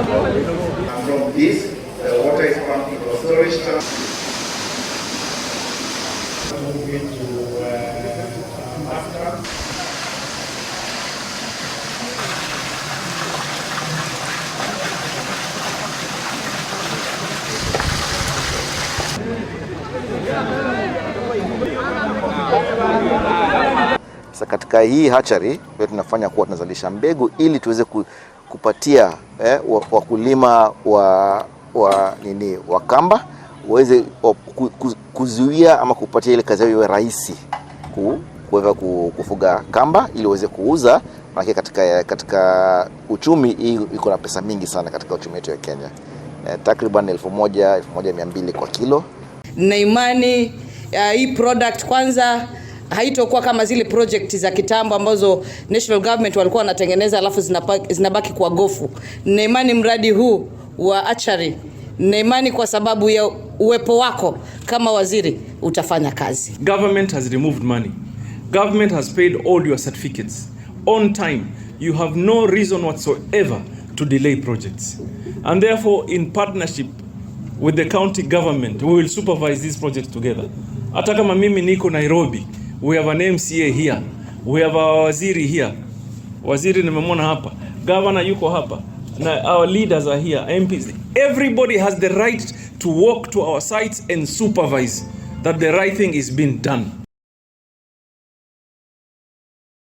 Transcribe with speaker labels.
Speaker 1: And from this, the water is pumped into a storage tank.
Speaker 2: Move into Africa.
Speaker 3: Sasa katika hii hatchery tunafanya kuwa tunazalisha mbegu ili tuweze kupatia wakulima wa nini wa kamba waweze kuzuia ama kupatia ile kazi yao iwe rahisi kuweza kufuga kamba ili waweze kuuza, maana katika uchumi hii iko na pesa mingi sana katika uchumi wetu wa Kenya. Takriban 1000, 1200 kwa kilo.
Speaker 4: Na imani hii product kwanza haitokuwa kama zile project za kitambo ambazo national government walikuwa wanatengeneza alafu zinabaki kwa gofu. Na imani mradi huu wa hatchery, na imani kwa sababu ya uwepo wako kama waziri utafanya kazi.
Speaker 5: Government has removed money. Government has paid all your certificates on time. You have no reason whatsoever to delay projects. And therefore, in partnership with the county government, we will supervise these projects together. Hata kama mimi niko Nairobi, we have an MCA here. We have our waziri here. Waziri nimemwona hapa. Governor yuko hapa. Na our leaders are here, MPs. Everybody has the right to walk to our sites and supervise that the right thing is being done.